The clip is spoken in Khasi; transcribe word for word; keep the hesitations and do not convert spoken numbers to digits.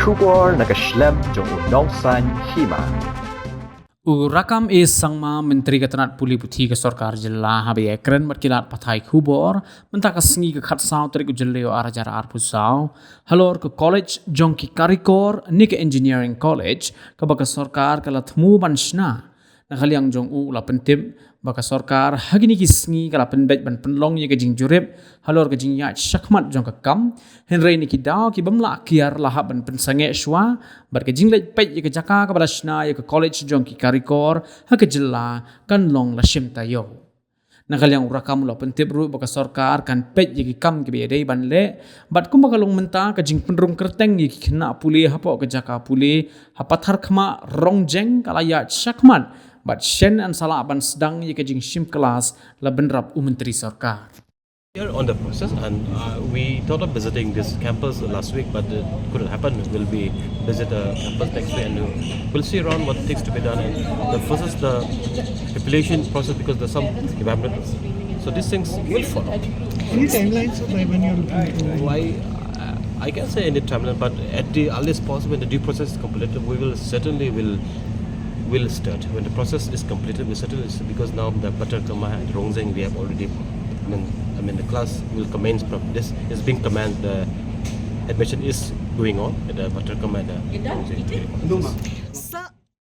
Khubor na ka shlem jong u Nongsaiñ Hima. U Rakkam A Sangma, Myntri ka tnat pule puthi ka sorkar jylla, haba ïakren bad ki lad pathai khubor mynta ka sngi ka khatsaw tarik u Jylliew ar hajar arphew saw halor ka college jong ki karikor ne ka engineering college kaba ka sorkar ka la thmu ban shna. Na ka liang jong u, u la pyntip ba ka sorkar ha kine ki sngi ka la pynbeit ban pynlong ïa ka jingjurip halor ka jingïaid shakhmat jong ka kam, hynrei na ki daw ki bym lah kiar la hap ban pynsangeh shuwa, bad ka jingleit peit ïa ka jaka kaba la shna ïa ka college jong ki karikor ha ka jylla kan long la shim taïew. Na ka liang u Rakkam u la pyntip ruh ba ka sorkar kan peit ïa ki kam kiba ïadei ban leh, bad kumba ka long mynta, ka jingpynrung kyrteng ïa ki khynnah pule hapoh ka jaka pule ha Patharkhmah Rongjeng ka la ïaid shakhmat, bad shen yn sa lah ban sdang ïa ka jingshim klas, la bynrap u Myntri Sorkar. We are on the process, and uh, we thought of visiting this campus last week, but it couldn't happen. We'll be visit the campus next week, and we'll see around what things to be done. And the first is the population process, because there's some environment. So these things will follow. Any timelines of when you're looking to? Why? Uh, I can say any timeline, but at the earliest possible, when the due process is completed, we will certainly will will start. When the process is completed, we certainly start, because now the Patharkhmah and Rongjeng, we have already, I mean, I mean the class will commence from this is being commenced. The admission is going on at the Patharkhmah and the Rongjeng.